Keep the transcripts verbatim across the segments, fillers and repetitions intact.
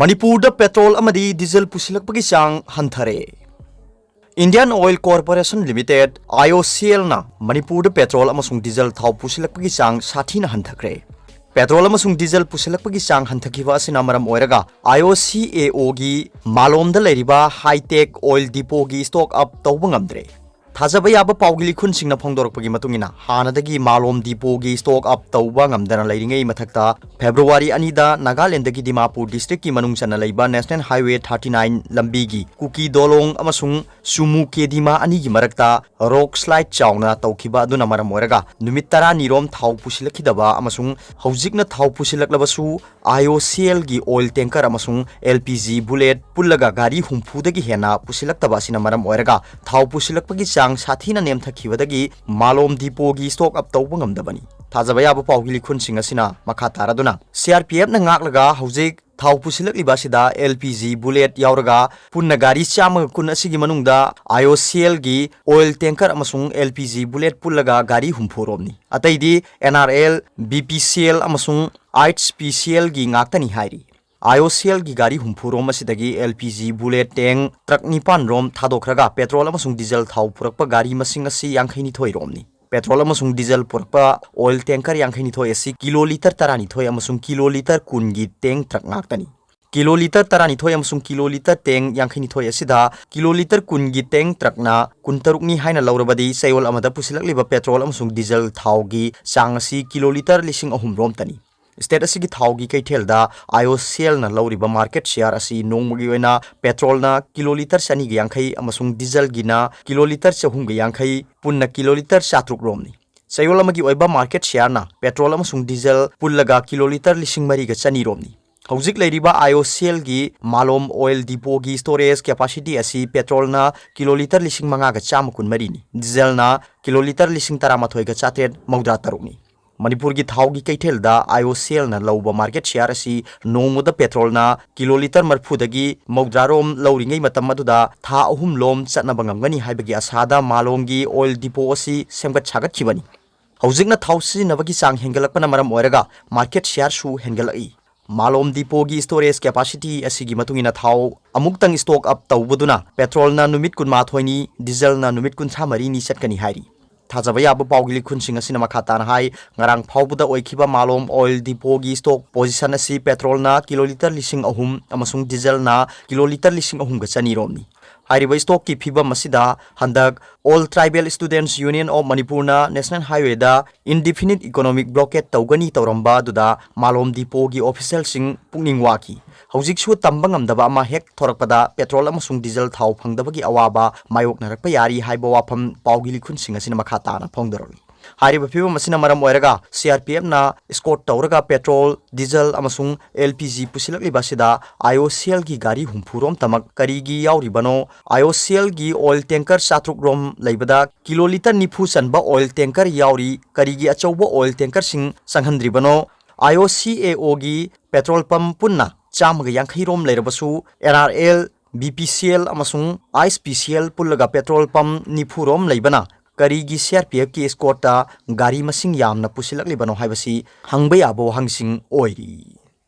ꯃꯅꯤꯄꯨꯔꯗ ꯄꯦꯇ꯭ꯔꯣꯜ ꯑꯃꯗꯤ ꯗꯤꯖꯜ ꯄꯨꯁꯤꯜꯂꯛꯄꯒꯤ ꯆꯥꯡ ꯍꯟꯊꯔꯦ꯫ Indian Oil Corporation Limited, IOCLꯅ ꯃꯅꯤꯄꯨꯔꯗ ꯄꯦꯇ꯭ꯔꯣꯜ ꯑꯃꯁꯨꯡ ꯗꯤꯖꯜ ꯊꯥꯎ ꯄꯨꯁꯤꯜꯂꯛꯄꯒꯤ ꯆꯥꯡ ꯁꯥꯊꯤꯅ ꯍꯟꯊꯈ꯭ꯔꯦ꯫ ꯄꯦꯇ꯭ꯔꯣꯜ ꯑꯃꯁꯨꯡ ꯗꯤꯖꯜ ꯄꯨꯁꯤꯜꯂꯛꯄꯒꯤ ꯆꯥꯡ ꯍꯟꯊꯈꯤꯕ ꯑꯁꯤꯅ ꯃꯔꯝ ꯑꯣꯏꯔꯒ IOCAOꯒꯤ ꯃꯥꯂꯣꯝꯗ ꯂꯩꯔꯤꯕ ꯍꯥꯏꯇꯦꯛ ꯑꯣꯏꯜ ꯗꯤꯄꯣꯒꯤ ꯁ꯭ꯇꯣꯛ ꯑꯞ ꯇꯧꯕ ꯉꯝꯗ꯭ꯔꯦ꯫ ꯊꯥꯖꯕ ꯌꯥꯕ ꯄꯥꯎꯒꯤ ꯂꯤꯈꯨꯟꯁꯤꯡꯅ ꯐꯣꯡꯗꯣꯔꯛꯄꯒꯤ ꯃꯇꯨꯡ ꯏꯟꯅ, ꯍꯥꯟꯅꯗꯒꯤ ꯃꯥꯂꯣꯝ ꯗꯤꯄꯣꯒꯤ ꯁ꯭ꯇꯣꯛ ꯑꯞ ꯇꯧꯕ ꯉꯝꯗꯅ ꯂꯩꯔꯤꯉꯩ ꯃꯊꯛꯇ, ꯐꯦꯕ꯭ꯔꯨꯋꯥꯔꯤ ꯑꯅꯤꯗ ꯅꯥꯒꯥꯂꯦꯟꯗꯒꯤ ꯗꯤꯃꯥꯄꯨꯔ ꯗꯤꯁꯇ꯭ꯔꯤꯛꯀꯤ ꯃꯅꯨꯡ ꯆꯟꯅ ꯂꯩꯕ ꯅꯦꯁꯅꯦꯜ ꯍꯥꯏꯋꯦ ꯊꯥꯔꯇꯤ ꯅꯥꯏꯟ ꯂꯝꯕꯤꯒꯤ ꯀꯨꯀꯤꯗꯣꯂꯣꯡ ꯑꯃꯁꯨꯡ ꯁꯨꯃꯨꯀꯦꯗꯤꯃꯥ ꯑꯅꯤꯒꯤ ꯃꯔꯛꯇ ꯔꯣꯛ ꯁ꯭ꯂꯥꯏꯗ ꯆꯥꯎꯅ ꯇꯧꯈꯤꯕ ꯑꯗꯨꯅ ꯃꯔꯝ ꯑꯣꯏꯔꯒ ꯅꯨꯃꯤꯠ ꯇꯔꯥꯅꯤꯔꯣꯝ ꯊꯥꯎ ꯄꯨꯁꯤꯜꯂꯛꯈꯤꯗꯕ ꯑꯃꯁꯨꯡ ꯍꯧꯖꯤꯛꯅ ꯊꯥꯎ ꯄꯨꯁꯤꯜꯂꯛꯂꯕꯁꯨ IOCLꯒꯤ ꯑꯣꯏꯜ ꯇꯦꯡꯀꯔ ꯑꯃꯁꯨꯡ LPG ꯕꯨꯂꯦꯠ ꯄꯨꯜꯂꯒ ꯒꯥꯔꯤ ꯍꯨꯝꯐꯨꯗꯒꯤ ꯍꯦꯟꯅ ꯄꯨꯁꯤꯜꯂꯛꯇꯕ ꯑꯁꯤꯅ ꯃꯔꯝ ꯑꯣꯏꯔꯒ ꯊꯥꯎ ꯄꯨꯁꯤꯜꯂꯛꯄꯒꯤ ꯆꯥꯡ ꯁꯥꯊꯤꯅ ꯅꯦꯝꯊꯈꯤꯕꯗꯒꯤ ꯃꯥꯂꯣꯝ ꯗꯤꯄꯣꯒꯤ ꯁ꯭ꯇꯣꯛ ꯑꯞ ꯇꯧꯕ ꯉꯝꯗꯕꯅꯤ꯫ ꯊꯥꯖꯕ ꯌꯥꯕ ꯄꯥꯎꯒꯤ ꯂꯤꯈꯨꯟꯁꯤꯡ ꯑꯁꯤꯅ ꯃꯈꯥ ꯇꯥꯔꯗꯨꯅ, CRPFꯅ ꯉꯥꯛꯂꯒ ꯍꯧꯖꯤꯛ ꯊꯥꯎ ꯄꯨꯁꯤꯜꯂꯛꯂꯤꯕ ꯑꯁꯤꯗ LPG ꯕꯨꯂꯦꯠ ꯌꯥꯎꯔꯒ ꯄꯨꯟꯅ ꯒꯥꯔꯤ ꯆꯥꯝꯃꯒ ꯀꯨꯟ ꯑꯁꯤꯒꯤ ꯃꯅꯨꯡꯗ IOCLꯒꯤ ꯑꯣꯏꯜ ꯇꯦꯡꯀꯔ ꯑꯃꯁꯨꯡ LPG ꯕꯨꯂꯦꯠ ꯄꯨꯜꯂꯒ ꯒꯥꯔꯤ ꯍꯨꯝꯐꯨ ꯔꯣꯝꯅꯤ꯫ ꯑꯇꯩꯗꯤ NRL, BPCL ꯑꯃꯁꯨꯡ IHPCLꯒꯤ ꯉꯥꯛꯇꯅꯤ ꯍꯥꯏꯔꯤ꯫ IOCLꯒꯤ ꯒꯥꯔꯤ ꯍꯨꯝꯐꯨ ꯔꯣꯝ ꯑꯁꯤꯗꯒꯤ LPG ꯕꯨꯂꯦꯠ ꯇꯦꯡ ꯇ꯭ꯔꯛ ꯅꯤꯄꯥꯟ ꯔꯣꯝ ꯊꯥꯗꯣꯛꯈ꯭ꯔꯒ ꯄꯦꯇ꯭ꯔꯣꯜ ꯑꯃꯁꯨꯡ ꯗꯤꯖꯜ ꯊꯥꯎ ꯄꯨꯔꯛꯄ ꯒꯥꯔꯤ ꯃꯁꯤꯡ ꯑꯁꯤ ꯌꯥꯡꯈꯩꯅꯤꯊꯣꯏ ꯔꯣꯝꯅꯤ꯫ ꯄꯦꯇ꯭ꯔꯣꯜ ꯑꯃꯁꯨꯡ ꯗꯤꯖꯜ ꯄꯨꯔꯛꯄ ꯑꯣꯏꯜ ꯇꯦꯡꯀꯔ ꯌꯥꯡꯈꯩꯅꯤꯊꯣꯏ ꯑꯁꯤ ꯀꯤꯂꯣ ꯂꯤꯇꯔ ꯇꯔꯥꯅꯤꯊꯣꯏ ꯑꯃꯁꯨꯡ ꯀꯤꯂꯣ ꯂꯤꯇꯔ ꯀꯨꯟꯒꯤ ꯇꯦꯡ ꯇ꯭ꯔꯛ ꯉꯥꯛꯇꯅꯤ꯫ ꯀꯤꯂꯣ ꯂꯤꯇꯔ ꯇꯔꯥꯅꯤꯊꯣꯏ ꯑꯃꯁꯨꯡ ꯀꯤꯂꯣ ꯂꯤꯇꯔ ꯇꯦꯡ ꯌꯥꯡꯈꯩꯅꯤꯊꯣꯏ ꯑꯁꯤꯗ ꯀꯤꯂꯣ ꯂꯤꯇꯔ ꯀꯨꯟꯒꯤ ꯇꯦꯡ ꯇ꯭ꯔꯛꯅ ꯀꯨꯟꯇꯔꯨꯛꯅꯤ ꯍꯥꯏꯅ ꯂꯧꯔꯕꯗꯤ ꯆꯌꯣꯜ ꯑꯃꯗ ꯄꯨꯁꯤꯜꯂꯛꯂꯤꯕ ꯄꯦꯇ꯭ꯔꯣꯜ ꯑꯃꯁꯨꯡ ꯗꯤꯖꯜ ꯊꯥꯎꯒꯤ ꯆꯥꯡ ꯑꯁꯤ ꯀꯤꯂꯣ ꯂꯤꯇꯔ ꯂꯤꯁꯤꯡ ꯑꯍꯨꯝ ꯔꯣꯝꯇꯅꯤ꯫ ꯁ꯭ꯇꯦꯠ ꯑꯁꯤꯒꯤ ꯊꯥꯎꯒꯤ ꯀꯩꯊꯦꯜꯗ IOCLꯅ ꯂꯧꯔꯤꯕ ꯃꯥꯔꯀꯦꯠ ꯁꯤꯌꯥꯔ ꯑꯁꯤ ꯅꯣꯡꯃꯒꯤ ꯑꯣꯏꯅ ꯄꯦꯇ꯭ꯔꯣꯜꯅ ꯀꯤꯂꯣ ꯂꯤꯇꯔ ꯆꯅꯤꯒ ꯌꯥꯡꯈꯩ ꯑꯃꯁꯨꯡ ꯗꯤꯖꯜꯒꯤꯅ ꯀꯤꯂꯣ ꯂꯤꯇꯔ ꯆꯍꯨꯝꯒ ꯌꯥꯡꯈꯩ, ꯄꯨꯟꯅ ꯀꯤꯂꯣ ꯂꯤꯇꯔ ꯆꯥꯇ꯭ꯔꯨꯛ ꯔꯣꯝꯅꯤ꯫ ꯆꯌꯣꯜ ꯑꯃꯒꯤ ꯑꯣꯏꯕ ꯃꯥꯔꯀꯦꯠ ꯁꯤꯌꯥꯔꯅ ꯄꯦꯇ꯭ꯔꯣꯜ ꯑꯃꯁꯨꯡ ꯗꯤꯖꯜ ꯄꯨꯜꯂꯒ ꯀꯤꯂꯣ ꯂꯤꯇꯔ ꯂꯤꯁꯤꯡ ꯃꯔꯤꯒ ꯆꯅꯤ ꯔꯣꯝꯅꯤ꯫ ꯍꯧꯖꯤꯛ ꯂꯩꯔꯤꯕ IOCLꯒꯤ ꯃꯥꯂꯣꯝ ꯑꯣꯏꯜ ꯗꯤꯄꯣꯒꯤ ꯁ꯭ꯇꯣꯔꯦꯖ ꯀꯦꯄꯥꯁꯤꯇꯤ ꯑꯁꯤ ꯄꯦꯇ꯭ꯔꯣꯜꯅ ꯀꯤꯂꯣ ꯂꯤꯇꯔ ꯂꯤꯁꯤꯡ ꯃꯉꯥꯒ ꯆꯥꯝꯃ ꯀꯨꯟꯃꯔꯤꯅꯤ, ꯗꯤꯖꯜꯅ ꯀꯤꯂꯣ ꯂꯤꯇꯔ ꯂꯤꯁꯤꯡ ꯇꯔꯥꯃꯥꯊꯣꯏꯒ ꯆꯥꯇ꯭ꯔꯦꯠ ꯃꯧꯗ꯭ꯔꯥ ꯇꯔꯨꯛꯅꯤ꯫ ꯃꯅꯤꯄꯨꯔꯒꯤ ꯊꯥꯎꯒꯤ ꯀꯩꯊꯦꯜꯗ IOCLꯅ ꯂꯧꯕ ꯃꯥꯔꯀꯦꯠ ꯁꯤꯌꯥꯔ ꯑꯁꯤ ꯅꯣꯡꯃꯗ ꯄꯦꯇ꯭ꯔꯣꯜꯅ ꯀꯤꯂꯣ ꯂꯤꯇꯔ ꯃꯔꯐꯨꯗꯒꯤ ꯃꯧꯗ꯭ꯔꯥ ꯔꯣꯝ ꯂꯧꯔꯤꯉꯩ ꯃꯇꯝ ꯑꯗꯨꯗ ꯊꯥ ꯑꯍꯨꯝ ꯂꯣꯝ ꯆꯠꯅꯕ ꯉꯝꯒꯅꯤ ꯍꯥꯏꯕꯒꯤ ꯑꯁꯥꯗ ꯃꯥꯂꯣꯝꯒꯤ ꯑꯣꯏꯜ ꯗꯤꯄꯣ ꯑꯁꯤ ꯁꯦꯝꯒꯠ ꯁꯥꯒꯠꯈꯤꯕꯅꯤ꯫ ꯍꯧꯖꯤꯛꯅ ꯊꯥꯎ ꯁꯤꯖꯤꯟꯅꯕꯒꯤ ꯆꯥꯡ ꯍꯦꯟꯒꯠꯂꯛꯄꯅ ꯃꯔꯝ ꯑꯣꯏꯔꯒ market share ꯁꯨ ꯍꯦꯟꯒꯠꯂꯛꯏ꯫ ꯃꯥꯂꯣꯝ depot ꯒꯤ storage capacity ꯑꯁꯤꯒꯤ ꯃꯇꯨꯡ ꯏꯟꯅ ꯊꯥꯎ ꯑꯃꯨꯛꯇꯪ stock up ꯇꯧꯕꯗꯨꯅ petrol ꯅ ꯅꯨꯃꯤꯠ ꯀꯨꯟꯃꯥꯊꯣꯏꯅꯤ, diesel ꯅ ꯅꯨꯃꯤꯠ ꯀꯨꯟꯊ꯭ꯔꯥ ꯃꯔꯤꯅꯤ ꯆꯠꯀꯅꯤ ꯍꯥꯏꯔꯤ꯫ ꯊꯥꯖꯕ ꯌꯥꯕ ꯄꯥꯎꯒꯤ ꯂꯤꯈꯨꯟꯁꯤꯡ ꯑꯁꯤꯅ ꯃꯈꯥ ꯇꯥꯅ ꯍꯥꯏ, ꯉꯔꯥꯡ ꯐꯥꯎꯕꯗ ꯑꯣꯏꯈꯤꯕ ꯃꯥꯂꯣꯝ oil depot ꯒꯤ stock position ꯑꯁꯤ petrol ꯅ ꯀꯤꯂꯣꯂꯤꯇꯔ ꯂꯤꯁꯤꯡ ꯑꯍꯨꯝ ꯑꯃꯁꯨꯡ diesel ꯅ ꯀꯤꯂꯣꯂꯤꯇꯔ ꯂꯤꯁꯤꯡ ꯑꯍꯨꯝꯒ ꯆꯅꯤ ꯔꯣꯝꯅꯤ꯫ ꯍꯥꯏꯔꯤꯕ stock ꯀꯤ ꯐꯤꯕꯝ ꯑꯁꯤꯗ ꯍꯟꯗꯛ All Tribal Students Union of Manipur ꯅ National Highway ꯗ indefinite economic blockade ꯇꯧꯒꯅꯤ ꯇꯧꯔꯝꯕ ꯑꯗꯨꯗ ꯃꯥꯂꯣꯝ depot ꯒꯤ official ꯁꯤꯡ ꯄꯨꯛꯅꯤꯡ ꯋꯥꯈꯤ꯫ ꯍꯧꯖꯤꯛꯁꯨ ꯇꯝꯕ ꯉꯝꯗꯕ ꯑꯃ ꯍꯦꯛ ꯊꯣꯔꯛꯄꯗ petrol ꯑꯃꯁꯨꯡ diesel ꯊꯥꯎ ꯐꯪꯗꯕꯒꯤ ꯑꯋꯥꯕ ꯃꯥꯌꯣꯛꯅꯔꯛꯄ ꯌꯥꯔꯤ ꯍꯥꯏꯕ ꯋꯥꯐꯝ ꯄꯥꯎꯒꯤ ꯂꯤꯈꯨꯟꯁꯤꯡ ꯑꯁꯤꯅ ꯃꯈꯥ ꯇꯥꯅ ꯐꯣꯡꯗꯣꯔꯛꯂꯤ꯫ ꯍꯥꯏꯔꯤꯕ ꯐꯤꯕꯝ ꯑꯁꯤꯅ ꯃꯔꯝ ꯑꯣꯏꯔꯒ C R P F ꯅ escort ꯇꯧꯔꯒ petrol, diesel ꯑꯃꯁꯨꯡ L P G ꯄꯨꯁꯤꯜꯂꯛꯂꯤꯕ ꯑꯁꯤꯗ I O C L ꯒꯤ ꯒꯥꯔꯤ ꯍꯨꯝꯐꯨ ꯔꯣꯝꯇꯃꯛ ꯀꯔꯤꯒꯤ ꯌꯥꯎꯔꯤꯕꯅꯣ? I O C L ꯒꯤ oil tanker ꯆꯥꯇ꯭ꯔꯨꯛ ꯔꯣꯝ ꯂꯩꯕꯗ ꯀꯤꯂꯣ ꯂꯤꯇꯔ ꯅꯤꯐꯨ ꯆꯟꯕ oil tanker ꯌꯥꯎꯔꯤ, ꯀꯔꯤꯒꯤ ꯑꯆꯧꯕ oil tanker ꯁꯤꯡ ꯆꯪꯍꯟꯗ꯭ꯔꯤꯕꯅꯣ? I O C A O ꯒꯤ petrol pump ꯄꯨꯟꯅ ꯆꯥꯝꯃꯒ ꯌꯥꯡꯈꯩ ꯔꯣꯝ ꯂꯩꯔꯕꯁꯨ N R L, B P C L ꯑꯃꯁꯨꯡ I S P C L ꯄꯨꯜꯂꯒ petrol pump ꯅꯤꯐꯨ ꯔꯣꯝ ꯂꯩꯕꯅ ꯀꯔꯤꯒꯤ C R P F ꯀꯤ escort ꯒꯥꯔꯤ ꯃꯁꯤꯡ ꯌꯥꯝꯅ ꯄꯨꯁꯤꯜꯂꯛꯂꯤꯕꯅꯣ ꯍꯥꯏꯕꯁꯤ ꯍꯪꯕ ꯌꯥꯕ ꯋꯥꯍꯪꯁꯤꯡ ꯑꯣꯏꯔꯤ꯫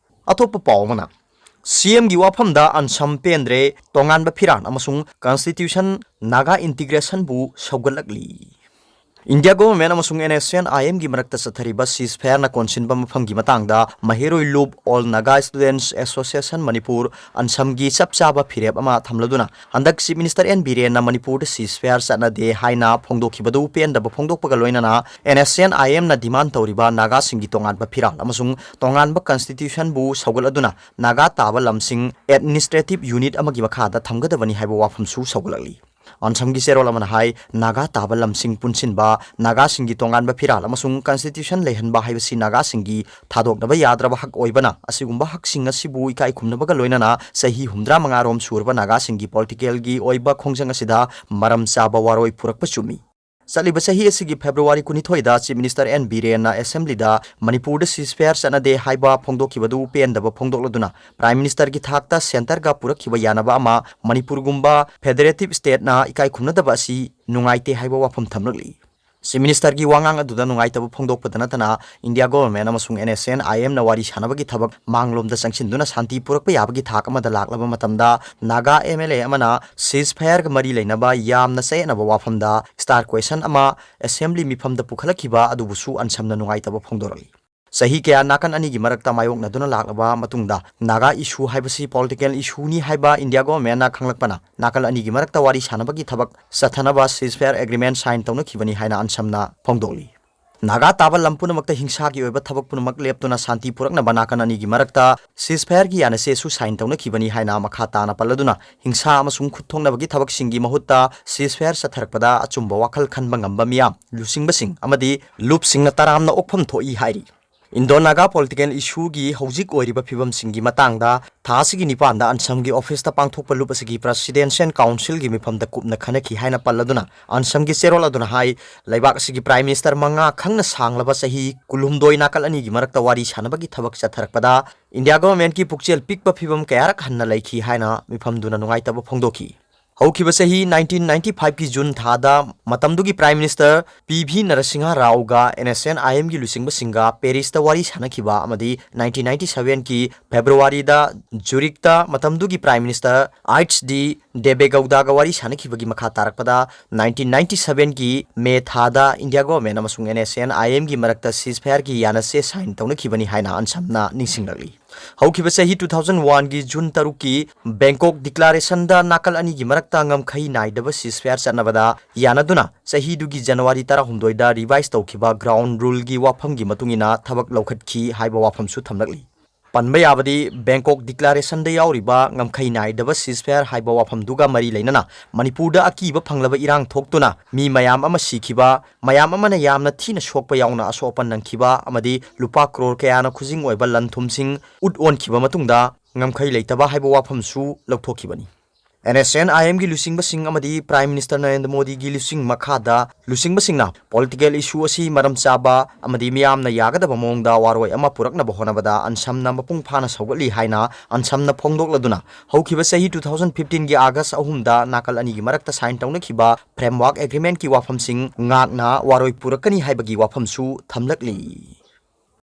ꯑꯇꯣꯞꯄ ꯄꯥꯎ ꯑꯃꯅ, C M ꯒꯤ ꯋꯥꯐꯝꯗ ꯑꯟꯁꯝ ꯄꯦꯟꯗ꯭ꯔꯦ, ꯇꯣꯉꯥꯟꯕ ꯐꯤꯔꯥꯜ ꯑꯃꯁꯨꯡ constitution, ꯅꯥꯒꯥ integration ꯕꯨ ꯁꯧꯒꯠꯂꯛꯂꯤ꯫ India government ꯑꯃꯁꯨꯡ N S C N I M ꯒꯤ ꯃꯔꯛꯇ ꯆꯠꯊꯔꯤꯕ ceasefire ꯅ ꯀꯣꯟꯁꯤꯟꯕ ꯃꯐꯝꯒꯤ ꯃꯇꯥꯡꯗ ꯃꯍꯩꯔꯣꯏ ꯂꯨꯞ, All Naga Students Association Manipur, ꯑꯟꯁꯝꯒꯤ ꯆꯞ ꯆꯥꯕ ꯐꯤꯔꯦꯞ ꯑꯃ ꯊꯝꯂꯗꯨꯅ ꯍꯟꯗꯛ Chief Minister N Biren ꯅ ꯃꯅꯤꯄꯨꯔꯗ ceasefire ꯆꯠꯅꯗꯦ ꯍꯥꯏꯅ ꯐꯣꯡꯗꯣꯛꯈꯤꯕꯗꯨ ꯄꯦꯟꯗꯕ ꯐꯣꯡꯗꯣꯛꯄꯒ ꯂꯣꯏꯅꯅ N S C N I M ꯅ demand ꯇꯧꯔꯤꯕ ꯅꯥꯒꯥꯁꯤꯡꯒꯤ ꯇꯣꯉꯥꯟꯕ ꯐꯤꯔꯥꯜ ꯑꯃꯁꯨꯡ ꯇꯣꯉꯥꯟꯕ constitution ꯕꯨ ꯁꯧꯒꯠꯂꯗꯨꯅ ꯅꯥꯒꯥ ꯇꯥꯕ ꯂꯝꯁꯤꯡ administrative unit ꯑꯃꯒꯤ ꯃꯈꯥꯗ ꯊꯝꯒꯗꯕꯅꯤ ꯍꯥꯏꯕ ꯋꯥꯐꯝꯁꯨ ꯁꯧꯒꯠꯂꯛꯂꯤ꯫ ꯑꯟꯁꯝꯒꯤ ꯆꯦꯔꯣꯜ ꯑꯃꯅ ꯍꯥꯏ, ꯅꯥꯒꯥ ꯇꯥꯕ ꯂꯝꯁꯤꯡ ꯄꯨꯟꯁꯤꯟꯕ, ꯅꯥꯒꯥꯁꯤꯡꯒꯤ ꯇꯣꯉꯥꯟꯕ ꯐꯤꯔꯥꯜ ꯑꯃꯁꯨꯡ constitution ꯂꯩꯍꯟꯕ ꯍꯥꯏꯕꯁꯤ ꯅꯥꯒꯥꯁꯤꯡꯒꯤ ꯊꯥꯗꯣꯛꯅꯕ ꯌꯥꯗ꯭ꯔꯕ ꯍꯛ ꯑꯣꯏꯕꯅ, ꯑꯁꯤꯒꯨꯝꯕ ꯍꯛꯁꯤꯡ ꯑꯁꯤꯕꯨ ꯏꯀꯥꯏ ꯈꯨꯝꯅꯕꯒ ꯂꯣꯏꯅꯅ ꯆꯍꯤ ꯍꯨꯝꯗ꯭ꯔꯥ ꯃꯉꯥ ꯔꯣꯝ ꯁꯨꯔꯕ ꯅꯥꯒꯥꯁꯤꯡꯒꯤ political ꯒꯤ ꯑꯣꯏꯕ ꯈꯣꯡꯖꯪ ꯑꯁꯤꯗ ꯃꯔꯝ ꯆꯥꯕ ꯋꯥꯔꯣꯏ ꯄꯨꯔꯛꯄ ꯆꯨꯝꯃꯤ꯫ ꯆꯠꯂꯤꯕ ꯆꯍꯤ ꯑꯁꯤꯒꯤ February ꯀꯨꯟꯅꯤꯊꯣꯏꯗ Chief Minister N Biren ꯅ Assembly ꯗ ꯃꯅꯤꯄꯨꯔꯗ ceasefire ꯆꯠꯅꯗꯦ ꯍꯥꯏꯕ ꯐꯣꯡꯗꯣꯛꯈꯤꯕꯗꯨ ꯄꯦꯟꯗꯕ ꯐꯣꯡꯗꯣꯛꯂꯗꯨꯅ Prime Minister ꯒꯤ ꯊꯥꯛꯇ centre ꯒ ꯄꯨꯔꯛꯈꯤꯕ ꯌꯥꯅꯕ ꯑꯃ ꯃꯅꯤꯄꯨꯔꯒꯨꯝꯕ federative state ꯅ ꯏꯀꯥꯏ ꯈꯨꯝꯅꯗꯕ ꯑꯁꯤ ꯅꯨꯡꯉꯥꯏꯇꯦ ꯍꯥꯏꯕ ꯋꯥꯐꯝ ꯊꯝꯂꯛꯂꯤ꯫ Chief Ministerꯒꯤ ꯋꯥꯉꯥꯡ ꯑꯗꯨꯗ ꯅꯨꯡꯉꯥꯏꯇꯕ ꯐꯣꯡꯗꯣꯛꯄꯗ ꯅꯠꯇꯅ, India Government ꯑꯃꯁꯨꯡ NSCN-IMꯅ ꯋꯥꯔꯤ ꯁꯥꯟꯅꯕꯒꯤ ꯊꯕꯛ ꯃꯥꯡꯂꯣꯝꯗ ꯆꯪꯁꯤꯟꯗꯨꯅ ꯁꯥꯟꯇꯤ ꯄꯨꯔꯛꯄ ꯌꯥꯕꯒꯤ ꯊꯥꯛ ꯑꯃꯗ ꯂꯥꯛꯂꯕ ꯃꯇꯝꯗ, ꯅꯥꯒꯥ MLA ꯑꯃꯅ ceasefire-ꯒ ꯃꯔꯤ ꯂꯩꯅꯕ ꯌꯥꯝꯅ ꯆꯌꯦꯠꯅꯕ ꯋꯥꯐꯝꯗ star question ꯑꯃ Assembly ꯃꯤꯐꯝꯗ ꯄꯨꯈꯠꯂꯛꯈꯤꯕ ꯑꯗꯨꯕꯨꯁꯨ ꯑꯟꯁꯝꯅ ꯅꯨꯡꯉꯥꯏꯇꯕ ꯐꯣꯡꯗꯣꯔꯛꯂꯤ꯫ ꯆꯍꯤ ꯀꯌꯥ ꯅꯥꯀꯟ ꯑꯅꯤꯒꯤ ꯃꯔꯛꯇ ꯃꯥꯌꯣꯛꯅꯗꯨꯅ ꯂꯥꯛꯂꯕ ꯃꯇꯨꯡꯗ, ꯅꯥꯒꯥ issue ꯍꯥꯏꯕꯁꯤ political issue-ꯅꯤ ꯍꯥꯏꯕ India Government-ꯅ ꯈꯪꯂꯛꯄꯅ, ꯅꯥꯀꯜ ꯑꯅꯤꯒꯤ ꯃꯔꯛꯇ ꯋꯥꯔꯤ ꯁꯥꯟꯅꯕꯒꯤ ꯊꯕꯛ ꯆꯠꯊꯅꯕ ceasefire agreement sign ꯇꯧꯅꯈꯤꯕꯅꯤ ꯍꯥꯏꯅ ꯑꯟꯁꯝꯅ ꯐꯣꯡꯗꯣꯛꯂꯤ꯫ ꯅꯥꯒꯥ ꯇꯥꯕ ꯂꯝ ꯄꯨꯝꯅꯃꯛꯇ ꯍꯤꯡꯁꯥꯒꯤ ꯑꯣꯏꯕ ꯊꯕꯛ ꯄꯨꯝꯅꯃꯛ ꯂꯦꯞꯇꯨꯅ ꯁꯥꯟꯇꯤ ꯄꯨꯔꯛꯅꯕ ꯅꯥꯀꯟ ꯑꯅꯤꯒꯤ ꯃꯔꯛꯇ ceasefire-ꯒꯤ ꯌꯥꯅꯁꯦꯁꯨ sign ꯇꯧꯅꯈꯤꯕꯅꯤ ꯍꯥꯏꯅ ꯃꯈꯥ ꯇꯥꯅ ꯄꯜꯂꯗꯨꯅ, ꯍꯤꯡꯁꯥ ꯑꯃꯁꯨꯡ ꯈꯨꯠ ꯊꯣꯛꯅꯕꯒꯤ ꯊꯕꯛꯁꯤꯡꯒꯤ ꯃꯍꯨꯠꯇ ceasefire ꯆꯠꯊꯔꯛꯄꯗ ꯑꯆꯨꯝꯕ ꯋꯥꯈꯜ ꯈꯟꯕ ꯉꯝꯕ ꯃꯤꯌꯥꯝ, ꯂꯨꯆꯤꯡꯕꯁꯤꯡ ꯑꯃꯗꯤ ꯂꯨꯞꯁꯤꯡꯅ ꯇꯔꯥꯝꯅ ꯑꯣꯛꯐꯝ ꯊꯣꯛꯏ ꯍꯥꯏꯔꯤ꯫ Indo-Naga political issue-ꯒꯤ ꯍꯧꯖꯤꯛ ꯑꯣꯏꯔꯤꯕ ꯐꯤꯕꯝꯁꯤꯡꯒꯤ ꯃꯇꯥꯡꯗ ꯊꯥ ꯑꯁꯤꯒꯤ ꯅꯤꯄꯥꯟꯗ ꯑꯟꯁꯝꯒꯤ office-ꯇ ꯄꯥꯡꯊꯣꯛꯄ ꯂꯨꯞ ꯑꯁꯤꯒꯤ Presidential Council-ꯒꯤ ꯃꯤꯐꯝꯗ ꯀꯨꯞꯅ ꯈꯟꯅꯈꯤ ꯍꯥꯏꯅ ꯄꯜꯂꯗꯨꯅ, ꯑꯟꯁꯝꯒꯤ ꯆꯦꯔꯣꯜ ꯑꯗꯨꯅ ꯍꯥꯏ, ꯂꯩꯕꯥꯛ ꯑꯁꯤꯒꯤ Prime Minister ꯃꯉꯥ ꯈꯪꯅ ꯁꯥꯡꯂꯕ ꯆꯍꯤ ꯀꯨꯟꯍꯨꯝꯗꯣꯏ ꯅꯥꯀꯜ ꯑꯅꯤꯒꯤ ꯃꯔꯛꯇ ꯋꯥꯔꯤ ꯁꯥꯟꯅꯕꯒꯤ ꯊꯕꯛ ꯆꯠꯊꯔꯛꯄꯗ India Government-ꯀꯤ ꯄꯨꯛꯆꯦꯜ ꯄꯤꯛꯄ ꯐꯤꯕꯝ ꯀꯌꯥꯔꯛ ꯍꯟꯅ ꯂꯩꯈꯤ ꯍꯥꯏꯅ ꯃꯤꯐꯝꯗꯨꯅ ꯅꯨꯡꯉꯥꯏꯇꯕ ꯐꯣꯡꯗꯣꯛꯈꯤ꯫ ꯍꯧꯈꯤꯕ ꯆꯍꯤ nineteen ninety-five-ꯀꯤ June ꯊꯥꯗ ꯃꯇꯝꯗꯨꯒꯤ Prime Minister P V Narasimha Raoꯒ NSCN-IMꯒꯤ ꯂꯨꯆꯤꯡꯕꯁꯤꯡꯒ Paris-ꯇ ꯋꯥꯔꯤ ꯁꯥꯟꯅꯈꯤꯕ ꯑꯃꯗꯤ nineteen ninety-seven-ꯀꯤ February-ꯗ Zurich-ꯇ ꯃꯇꯝꯗꯨꯒꯤ Prime Minister H D Devegowda-ꯒ ꯋꯥꯔꯤ ꯁꯥꯟꯅꯈꯤꯕꯒꯤ ꯃꯈꯥ ꯇꯥꯔꯛꯄꯗ, nineteen ninety-seven-ꯒꯤ May ꯊꯥꯗ India Government ꯑꯃꯁꯨꯡ NSCN-IMꯒꯤ ꯃꯔꯛꯇ ceasefire-ꯒꯤ ꯌꯥꯅꯁꯦ sign ꯇꯧꯅꯈꯤꯕꯅꯤ ꯍꯥꯏꯅ ꯑꯟꯁꯝꯅ ꯅꯤꯡꯁꯤꯡꯂꯛꯂꯤ꯫ ꯍꯧꯈꯤꯕ ꯆꯍꯤ two thousand one-ꯒꯤ June ꯇꯔꯨꯛꯀꯤ Bangkok Declaration-ꯗ ꯅꯥꯀꯜ ꯑꯅꯤꯒꯤ ꯃꯔꯛꯇ ꯉꯝꯈꯩ ꯅꯥꯏꯗꯕ ceasefire ꯆꯠꯅꯕꯗ ꯌꯥꯅꯗꯨꯅ ꯆꯍꯤꯗꯨꯒꯤ January ꯇꯔꯥꯍꯨꯝꯗꯣꯏꯗ revise ꯇꯧꯈꯤꯕ ground rule-ꯒꯤ ꯋꯥꯐꯝꯒꯤ ꯃꯇꯨꯡ ꯏꯟꯅ ꯊꯕꯛ ꯂꯧꯈꯠꯈꯤ ꯍꯥꯏꯕ ꯋꯥꯐꯝꯁꯨ ꯊꯝꯂꯛꯂꯤ꯫ ꯄꯟꯕ ꯌꯥꯕꯗꯤ, Bangkok Declaration-ꯗ ꯌꯥꯎꯔꯤꯕ ꯉꯝꯈꯩ ꯅꯥꯏꯗꯕ ceasefire ꯍꯥꯏꯕ ꯋꯥꯐꯝꯗꯨꯒ ꯃꯔꯤ ꯂꯩꯅꯅ ꯃꯅꯤꯄꯨꯔꯗ ꯑꯀꯤꯕ ꯐꯪꯂꯕ ꯏꯔꯥꯡ ꯊꯣꯛꯇꯨꯅ ꯃꯤ ꯃꯌꯥꯝ ꯑꯃ ꯁꯤꯈꯤꯕ, ꯃꯌꯥꯝ ꯑꯃꯅ ꯌꯥꯝꯅ ꯊꯤꯅ ꯁꯣꯛꯄ ꯌꯥꯎꯅ ꯑꯁꯣꯛ ꯑꯄꯟ ꯅꯪꯈꯤꯕ ꯑꯃꯗꯤ ꯂꯨꯄꯥ ꯀ꯭ꯔꯣꯔ ꯀꯌꯥꯅ ꯈꯨꯖꯤꯡ ꯑꯣꯏꯕ ꯂꯟ ꯊꯨꯝꯁꯤꯡ ꯎꯠ ꯑꯣꯟꯈꯤꯕ ꯃꯇꯨꯡꯗ ꯉꯝꯈꯩ ꯂꯩꯇꯕ ꯍꯥꯏꯕ ꯋꯥꯐꯝꯁꯨ ꯂꯧꯊꯣꯛꯈꯤꯕꯅꯤ꯫ NSCN-IMꯒꯤ ꯂꯨꯆꯤꯡꯕꯁꯤꯡ ꯑꯃꯗꯤ Prime Minister ꯅꯔꯦꯟꯗ꯭ꯔ ꯃꯣꯗꯤꯒꯤ ꯂꯨꯆꯤꯡ ꯃꯈꯥꯗ ꯂꯨꯆꯤꯡꯕꯁꯤꯡꯅ political issue ꯑꯁꯤ ꯃꯔꯝ ꯆꯥꯕ ꯑꯃꯗꯤ ꯃꯤꯌꯥꯝꯅ ꯌꯥꯒꯗꯕ ꯃꯑꯣꯡꯗ ꯋꯥꯔꯣꯏ ꯑꯃ ꯄꯨꯔꯛꯅꯕ ꯍꯣꯠꯅꯕꯗ ꯑꯟꯁꯝꯅ ꯃꯄꯨꯡ ꯐꯥꯅ ꯁꯧꯒꯠꯂꯤ ꯍꯥꯏꯅ ꯑꯟꯁꯝꯅ ꯐꯣꯡꯗꯣꯛꯂꯗꯨꯅ, ꯍꯧꯈꯤꯕ ꯆꯍꯤ two thousand fifteen-ꯒꯤ August ꯑꯍꯨꯝꯗ ꯅꯥꯀꯜ ꯑꯅꯤꯒꯤ ꯃꯔꯛꯇ sign ꯇꯧꯅꯈꯤꯕ framework agreement-ꯀꯤ ꯋꯥꯐꯝꯁꯤꯡ ꯉꯥꯛꯅ ꯋꯥꯔꯣꯏ ꯄꯨꯔꯛꯀꯅꯤ ꯍꯥꯏꯕꯒꯤ ꯋꯥꯐꯝꯁꯨ ꯊꯝꯂꯛꯂꯤ꯫